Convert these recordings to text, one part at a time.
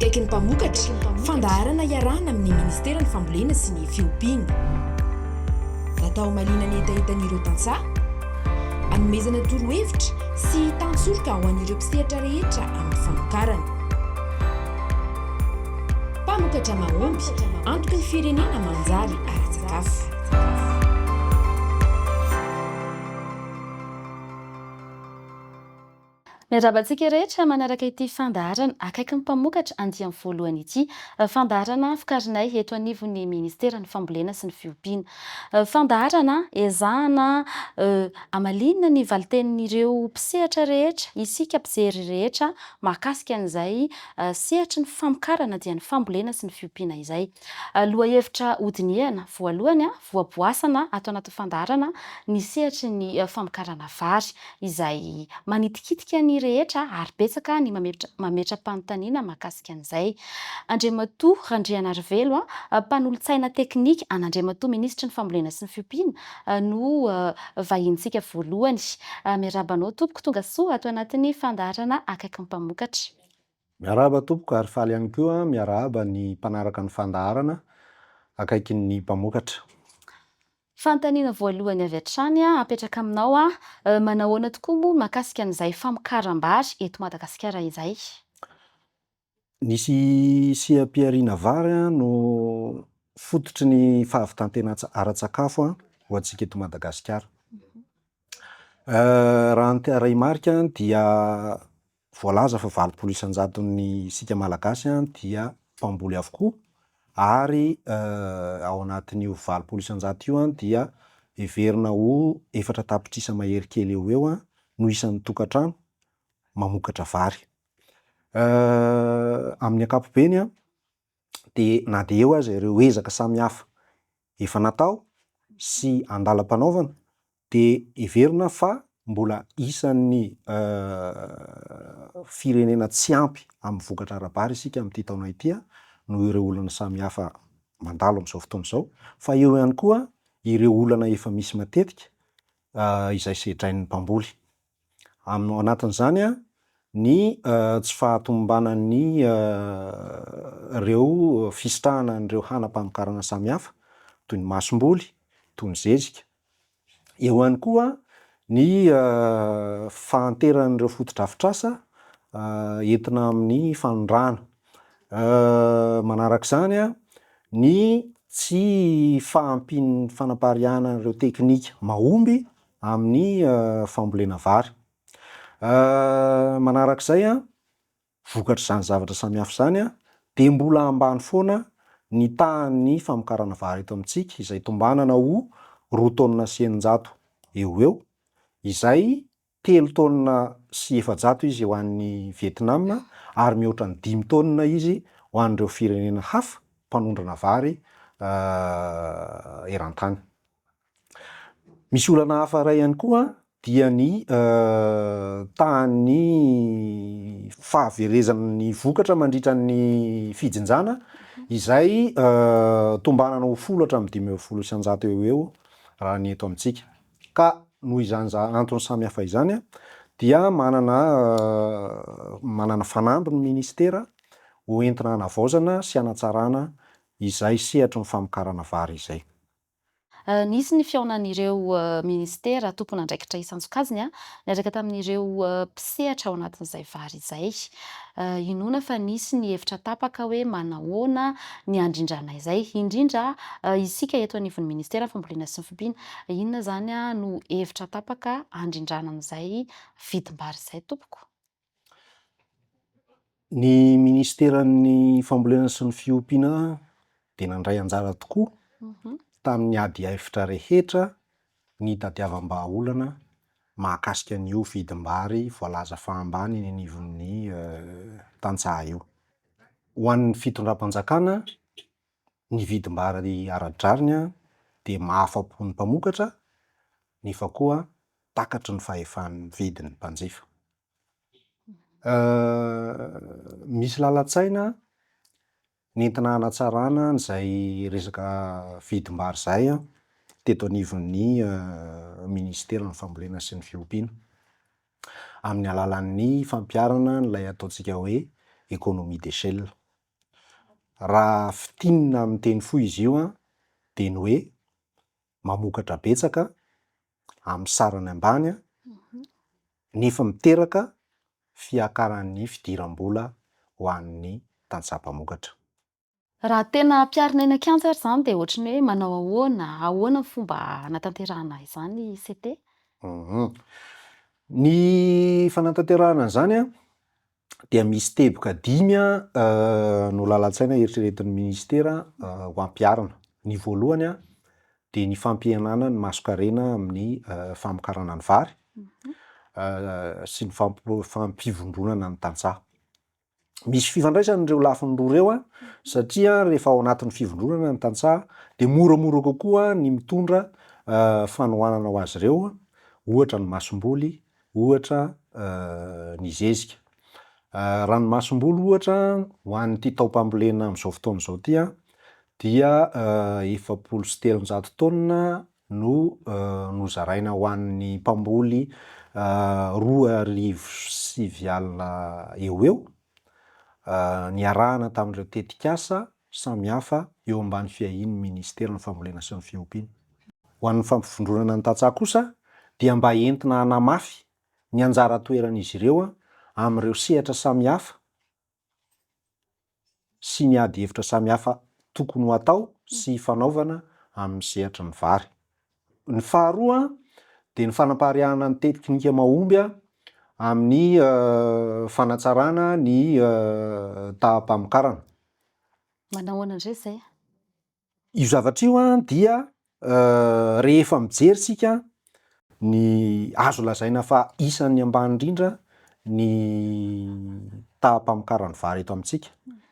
Akaiky ny mpamokatra, fandaharana iarahana amin'ny Ministeran'ny Fambolena sy ny Fiompiana. Natao hamaliana ny hetahetan'ireo tantsaha, hanomezana torohevitra sy tantsoroka ho an'ireo mpisehatra rehetra amin'ny famokarana. Mpamokatra mahomby, antoky ny firenena manjary ara-tsakafo. Miarahaba antsika rehetra manaraka ity fandaharana akaiky ny mpamokatra andiany voalohany ity. Fandaharana vokarinay eto anivon'ny Ministeran'ny Fambolena sy ny Fiompiana. Fandaharana ezahana hamaliana ny valin-tenin'ireo mpisehatra rehetra, isika mpijery rehetra mahakasika an'izay sehatry ny famokarana dia ny fambolena sy ny fiompiana izay. Lohahevitra hodinihana voalohany, voaboasana ato anatin'ny fandaharana ny sehatry ny famokarana vary izay manitikitika ny rehetra ary betsaka ny mametra-panontaniana mahakasika an'izay. Andriamatoa Randrianarivelo, mpanolotsaina teknika an'Andriamatoa Minisitry ny Fambolena sy ny Fiompiana no vahinintsika voalohany. Miarahaba anao tompoko, tonga soa ato anatin'ny fandaharana Akaiky ny Mpamokatra. Miarahaba tompoko ary faly ihany koa miarahaba ny mpanaraka ny fandaharana Akaikin'ny Mpamokatra. Fanontaniana voalohany avy hatrany apetraka aminao, manahoana tokoa moa mahakasika an'izay famokaram-bary eto Madagasikara izay? Nisy seha-pihariana vary no fototry ny fahavitan-tena ara-tsakafo ho antsika eto Madagasikara. Raha ny tarehimarika dia voalaza fa 80 isan-jaton'ny isika Malagasy dia mpamboly avokoa ary ao anatin'io 80 isan-jato io dia heverina ho efatra tapitrisa mahery kely eo ho eo no isan'ny tokantrano mamokatra vary. Amin'ny ankapobeny dia na dia eo aza ireo ezaka samihafa efa natao sy andalam-panaovana dia heverina fa mbola isan'ny firenena tsy ampy amin'ny vokatra ara-bary isika amin'ity taona ity noho ireo olana samihafa mandalo amin'izao fotoana izao fa eo ihany koa ireo olana efa misy matetika izay sedrain'ny mpamboly. Ao anatin'izany ny tsy fahatomombanan'ny ireo fisitrahana an'ireo hanam-pamokarana samihafa toy ny masomboly, toy ny zezika. Eo ihany koa ny fahanteran'ireo fotodrafitrasa entina amin'ny fanondrahana. Manarak'izany ny tsy fahampian'ny fanapariahana ireo teknika mahomby amin'ny fambolena vary. Manarak'izay, vokatr'izany zavatra samihafa izany dia mbola ambany foana ny tahan'ny famokarana vary eto amintsika izay tombanana ho roa taonina sy 600 eo ho eo, izay telo taonina sy 400 izy ho an'i Vietnam ary mihoatra ny dimy taonina izy ho an'ireo firenena hafa mpanondrana vary eran-tany. Misy olana hafa iray ihany koa dia ny tahan'ny fahaverezan'ny vokatra mandritra ny fijinjana izay tombanana ho folo hatramin'ny 15% eo ho eo raha ny eto amintsika. Ka noho izany antony samihafa izany dia manana manana fanamby ny ministera ho entina hanavaozana sy hanatsarana izay sehatry ny famokarana vary izay. Nisy ny fihaonan'ireo minisitera tompon'andraikitra isan-tsokajiny niaraka tamin'ireo mpisehatra ao anatin'izay vary izay. Inoana fa nisy ny hevitra tapaka hoe manahoana ny handrindrana izay, indrindra isika eto anivon'ny minisiteran'ny fambolena sy ny fiompiana. Inona izany no hevitra tapaka handrindrana an'izay vidim-bary izay tompoko? Ny minisiteran'ny fambolena sy ny fiompiana dia nandray anjara tokoa tamin'ny ady hevitra rehetra nitadiavam-bahaolana mahakasika an'io vidim-bary voalaza fa ambany eny anivon'ny tantsaha io. Ho an'ny fitondram-panjakana, ny vidim-bary ara-drariny dia mahafa-po ny mpamokatra nefa koa takatry ny fahefan'ny vidin'ny mpanjifa. Misy lalan-tsaina nentina hanatsarana an'izay resaka vidim-bary izay teto anivon'ny minisiteran'ny fambolena sy ny fiompiana, amin'ny alalan'ny fampiharana an'ilay ataontsika hoe économie d'échelle. Raha fintinina amin'ny teny fohy izy io dia ny hoe mamokatra betsaka amin'ny sarany ambany nefa miteraka fiakaran'ny fidiram-bola ho an'ny tantsaha mpamokatra. Raha tena ampiharina eny an-kianja ary izany dia ohatry ny hoe manao ahoana, ahoana ny fomba hanatanterahana izany CT? Ny fanatanterahana an'izany dia misy teboka dimy no lalan-tsaina eritreretin'ny minisitera ho ampiharina. Ny voalohany dia ny fampihenana ny masonkarena amin'ny famokarana ny vary sy ny fampivondronana ny tantsaha. Misy fifandraisany ireo lafiny roa ireo satria rehefa ao anatin'ny fivondronana ny tantsaha dia moramora kokoa ny mitondra fanohanana ho azy ireo, ohatra ny masomboly, ohatra ny zezika. Raha ny masomboly ohatra ho an'ity taom-pambolena amin'izao fotoana izao ity dia 340 taonina no nozaraina ho an'ny mpamboly 920 eo ho eo, niarahana tamin'ireo tetikasa samihafa eo ambany fiahian'ny Minisiteran'ny Fambolena sy ny Fiompiana. Ho an'ny fampivondronana ny tantsaha kosa dia mba entina hanamafy ny anjara toeran'izy ireo amin'ireo sehatra samihafa sy ny ady hevitra samihafa tokony ho atao sy hifanaovana amin'ny sehatry ny vary. Ny faharoa dia ny fanampariahana ny teknika mahomby amin'ny fanatsarana ny taham-pamokarana. Manao ahoana indray izay? Io zavatra io dia rehefa mijery isika ny azo lazaina fa isan'ny ambany indrindra ny taham-pamokaran'ny vary eto amintsika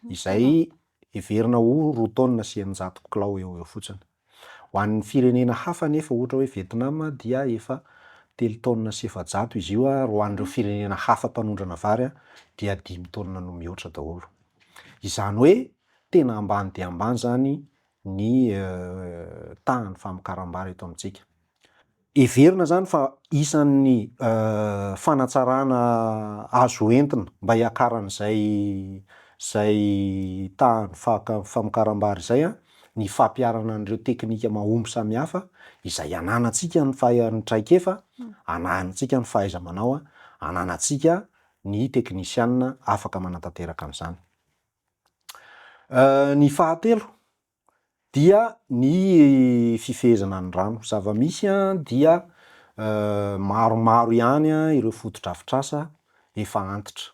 izay heverina ho roa taonina sy 600 kilao eo ho eo fotsiny. Ho an'ny firenena hafa anefa ohatra hoe Vietnam dia efa telo taonina sy 400 izy io ary ho an'ireo firenena hafa mpanondrana vary dia dimy taonina no mihoatra daholo. Izany hoe Tena ambany dia ambany izany ny tahan'ny famokaram-bary eto amintsika. Heverina izany fa isan'ny fanatsarana azo entina mba hiakaran'izay izay tahan'ny famokaram-bary izay ny fampiharana an'ireo teknika mahomby samihafa izay ananantsika ny faha- ny traikefa, ananantsika ny fahaiza-manao, ananantsika ny teknisianina afaka manatanteraka an'izany. Ny fahatelo dia ny fifehezana ny rano. Zava-misy dia maromaro ihany ireo fotodrafitrasa efa antitra,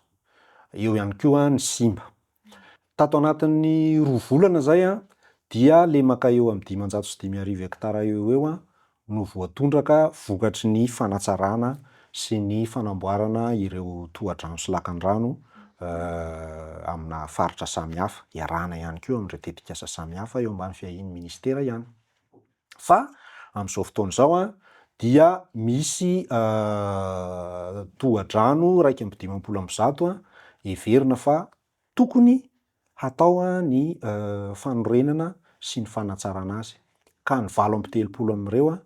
eo ihany koa ny simba. Tato anatin'ny roa volana izay dia lemaka eo amin'ny 505 hektara eo ho eo no voatondraka vokatry ny fanatsarana sy ny fanamboarana ireo tohadrano sy lakandrano amina faritra samihafa, iarahana ihany koa amin'ireo tetikasa samihafa eo ambany fiahian'ny minisitera ihany. Fa amin'izao fotoana izao dia misy tohadrano 151 heverina fa Tokony hatao ny fanorenana sy ny fanatsarana azy, ka ny 38 amin'ireo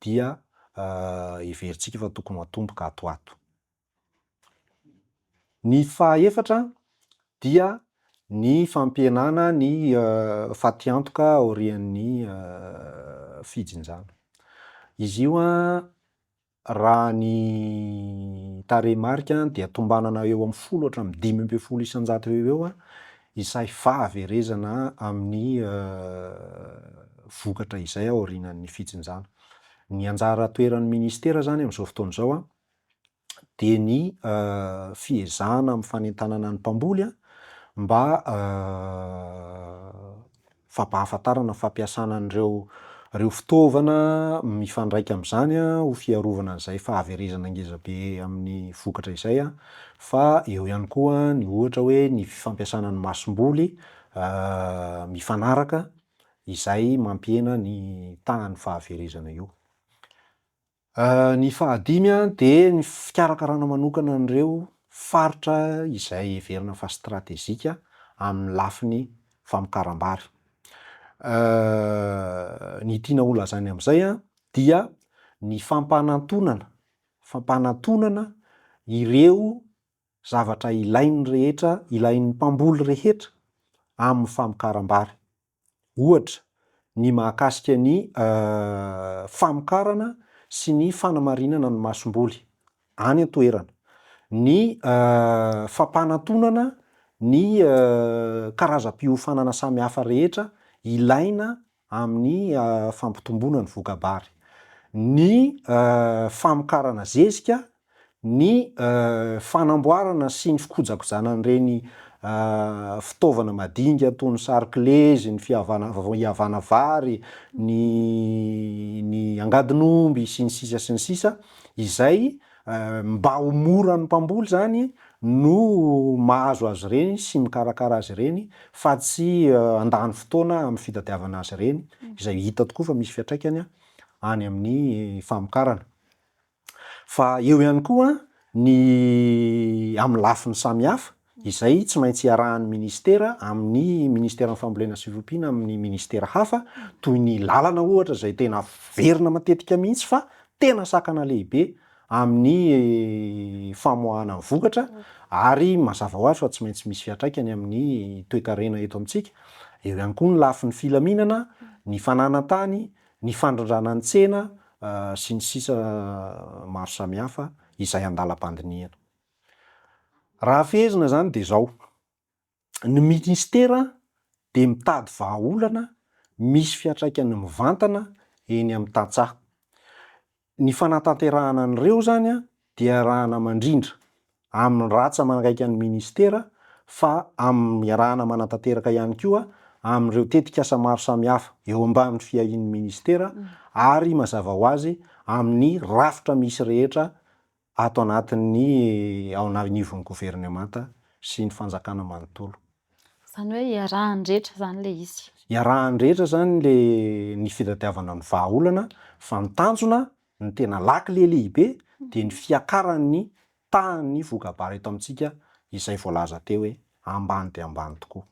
dia heverintsika fa tokony ho atomboka ato ho ato. Ny fahaefatra dia ny fampihenana ny fatiantoka aorian'ny fijinjana. Izy io Raha ny tarehimarika dia tombanana eo amin'ny folo hatramin'ny 15% eo ho eo izay fahaverezana amin'ny vokatra izay aorianan'ny fijinjana. Ny anjara toeran'ny minisitera izany amin'izao fotoana izao dia ny fiezahana amin'ny fanentanana ny mpamboly mba fampahafantarana ny fampiasana an'ireo ireo fitaovana mifandraika amin'izany ho fiarovana an'izay fahaverezana ngeza be amin'ny vokatra izay fa eo ihany koa ny ohatra hoe ny fampiasana ny masomboly mifanaraka izay mampihena ny tahan'ny fahaverezana io. Ny fahadimy dia ny fikarakarana manokana an'ireo faritra izay heverina fa stratejika amin'ny lafiny famokaram-bary. Ny tiana ho lazaina amin'izay dia ny fampanantonana, fampanantonana ireo zavatra ilain'ny rehetra, ilain'ny mpamboly rehetra. amin'ny famokaram-bary. Ohatra, ny mahakasika ny famokarana sy ny fanamarinana ny masomboly any an-toerana, ny fampanantonana ny karazam-piofanana samihafa rehetra ilaina amin'ny fampitomboana ny voka-bary, ny famokarana zezika ny fanamboarana sy ny fikojakojana an'ireny fitaovana madinika toy ny sarkilezy, ny fihavana hihavana vary, ny ny angadin'omby, sy ny sisa sy ny sisa, izay mba ho mora amin'ny mpamboly zany no mahazo azy ireny sy mikarakara azy ireny fa tsy handany fotoana amin'ny fitadiavana azy ireny, izay hita tokoa fa misy fiantraikany any amin'ny famokarana. Fa eo ihany koa ny amin'ny lafiny samihafa izay tsy maintsy iarahan'ny minisitera amin'ny minisiteran'ny fambolena sy fiompiana amin'ny minisitera hafa toy ny lalana ohatra izay tena averina matetika mihitsy fa tena sakana lehibe amin'ny famoahana ny vokatra ary mazava ho azy fa tsy maintsy misy fiantraikany amin'ny toekarena eto amintsika. Eo ihany koa ny lafiny filaminana, ny fananan-tany, ny fandrindrana ny tsena sy ny sisa maro samihafa izay andalam-pandinihana. Raha fehezina izany dia izao, ny minisitera dia mitady vahaolana misy fiantraikany mivantana eny amin'ny tantsaha. Ny fanatanterahana an'ireo izany dia iarahana mandrindra amin'ny ratsa-mangaikan'ny Ministera fa amin'ny iarahana manatanteraka ihany koa amin'ireo tetikasa maro samihafa eo ambany fiahian'ny Ministera ary mazava ho azy amin'ny rafitra misy rehetra ato anatin'ny ao anivon'ny governemanta sy ny fanjakana manontolo. Izany hoe iarahan'ny rehetra izany ilay izy. Iarahan'ny rehetra izany ilay ny fitadiavana ny vahaolana fa ny tanjona, ny tena lakile lehibe dia ny fiakaran'ny tahan'ny voka-bary eto amintsika izay voalaza teo hoe ambany dia ambany tokoa.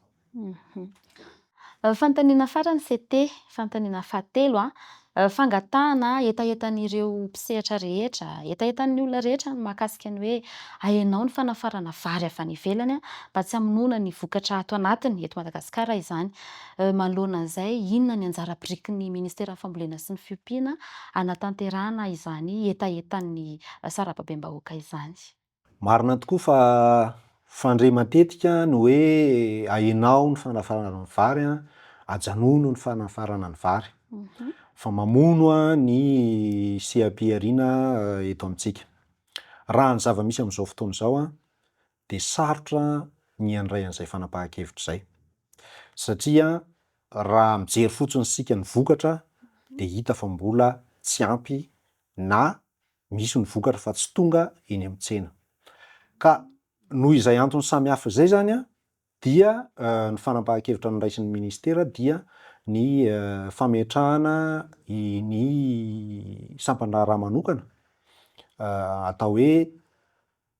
Fanontaniana farany CT, fanontaniana fahatelo an, fangatahana hetahetan'ireo mpisehatra rehetra, hetahetan'ny olona rehetra ny mahakasika ny hoe ahenao ny fanafarana vary avy any ivelany mba tsy hamonoana ny vokatra ato anatiny, eto Madagasikara izany. Manoloana an'izay, inona ny anjara birikin'ny Ministeran'ny Fambolena sy ny Fiompiana hanatanterahana izany hetahetan'ny sarababem-bahoaka izany? Marina tokoa fa fandre matetika ny hoe ahenao ny fanafarana ny vary, ajanòno ny fanafarana ny vary fa mamono ny seha-pihariana eto amintsika. Raha ny zava-misy amin'izao fotoana izao dia sarotra ny handray an'izay fanapahan-kevitra izay satria raha mijery fotsiny isika ny vokatra dia hita fa mbola tsy ampy na misy ny vokatra fa tsy tonga eny amin'ny tsena. Ka noho izay antony samihafa izay izany dia ny fanapahan-kevitra noraisin'ny ministera dia ny fametrahana ny sampan-draharaha manokana atao hoe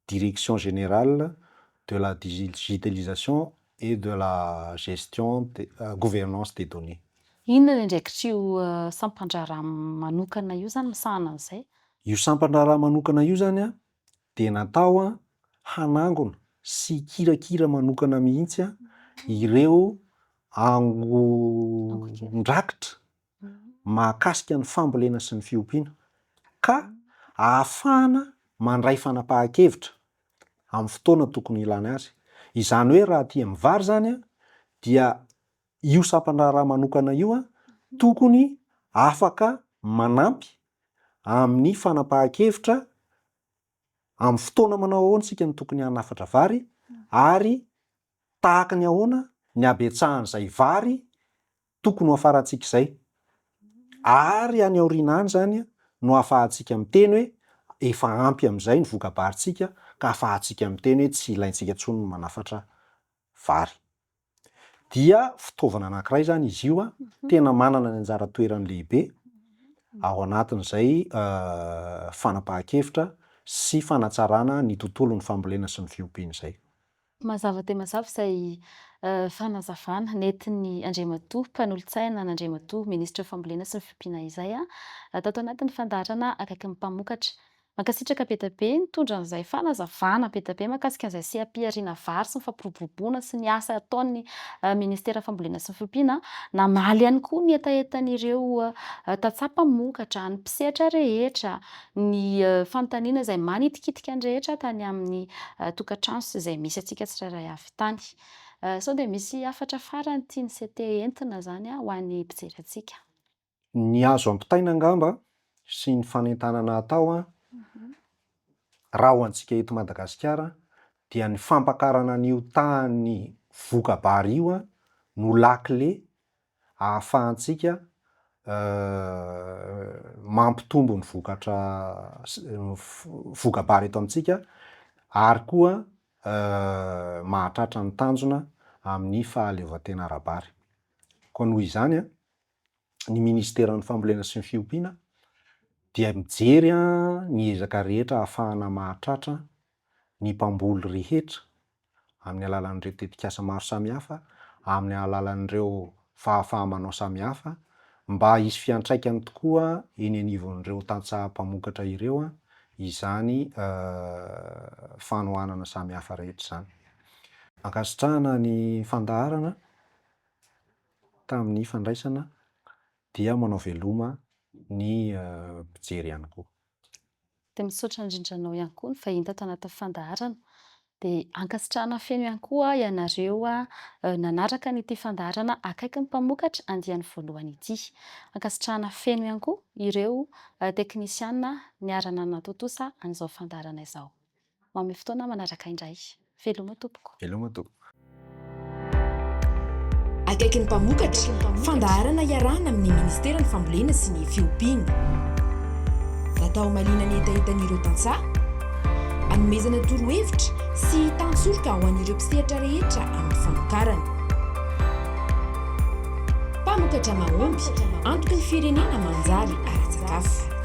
Direction générale de la digitalisation et de la gestion gouvernance des données. Inona ny andraikitr'io sampan-draharaha manokana io izany misahana an'izay? Io sampan-draharaha manokana io izany dia natao hanangona sy hikirakira manokana mihitsy ireo angon-drakitra mahakasika ny fambolena sy ny fiompiana ka ahafahana mandray fanapahan-kevitra amin'ny fotoana tokony hilana azy. Izany hoe raha aty amin'ny vary izany dia io sampan-draharaha manokana io tokony afaka manampy amin'ny fanapahan-kevitra amin'ny fotoana manao ahoana isika no tokony hanafatra vary ary tahaka ny ahoana ny habetsahan'izay vary tokony ho hafarantsika izay. Ary any aoriana any izany no ahafahantsika miteny hoe efa ampy amin'izay ny voka-barintsika ka ahafahantsika miteny hoe tsy ilaintsika intsony ny manafatra vary. Dia fitaovana anankiray izany izy io tena manana ny anjara toerany lehibe ao anatin'izay fanapahan-kevitra sy fanatsarana ny tontolon'ny fambolena sy ny fiompiana izay. Mazava dia mazava izay fanazavana nentin'ny Andriamatoa Mpanolotsaina an'Andriamatoa Minisitry ny Fambolena sy ny Fiompiana izay tato anatin'ny fandaharana Akaiky ny Mpamokatra. Mankasitraka be dia be nitondra an'izay fanazavana be dia be mahakasika an'izay seha-pihariana vary sy ny fampiroboroboana sy ny asa ataon'ny Ministeran'ny Fambolena sy ny Fiompiana. Namaly ihany koa ny hetahetan'ireo tantsaha mpamokatra, ny mpisehatra rehetra, ny fanontaniana izay manitikitika ny rehetra tany amin'ny tokantrano sy izay misy antsika tsirairay avy tany. Sao dia misy hafatra farany tian'i CT entina izany ho an'ny mpijery antsika? Ny azo ampitaina angamba sy ny fanentanana atao raha ho antsika eto Madagasikara dia ny fampakarana an'io tahan'ny voka-bary io no lakile ahafahantsika mampitombo ny vokatra voka-bary eto amintsika ary koa mahatratra ny tanjona amin'ny fahaleovantena ara-bary. Koa noho izany, ny Ministeran'ny Fambolena sy ny Fiompiana dia mijery ny ezaka rehetra ahafahana mahatratra ny mpamboly rehetra amin'ny alalan'ireo tetikasa maro samihafa, amin'ny alalan'ireo fahafaha-manao samihafa mba hisy fiantraikany tokoa eny anivon'ireo tantsaha mpamokatra ireo izany fanohanana samihafa rehetra izany. Ankasitrahana ny fandaharana. tamin'ny fandraisana dia manao veloma ny mpijery ihany koa. Dia misaotra indrindra anao ihany koa nivahiny tato anatin'ny fandaharana. Dia ankasitrahana feno ihany koa ianareo nanaraka an'ity fandaharana Akaiky ny Mpamokatra andiany voalohany ity. Ankasitrahana feno ihany koa ireo teknisiana niara-nanatontosa an'izao fandaharana izao. Manome fotoana manaraka indray. Veloma tompoko. Veloma tompoko. Akaiky ny mpamokatra, fandaharana iarahana amin'ny Ministeran'ny Fambolena sy ny Fiompiana. Natao hamaliana ny hetahetan'ireo tantsaha, hanomezana torohevitra sy tantsoroka ho an'ireo mpisehatra rehetra amin'ny famokarana. Mpamokatra mahomby, antoky ny firenena manjary ara-tsakafo.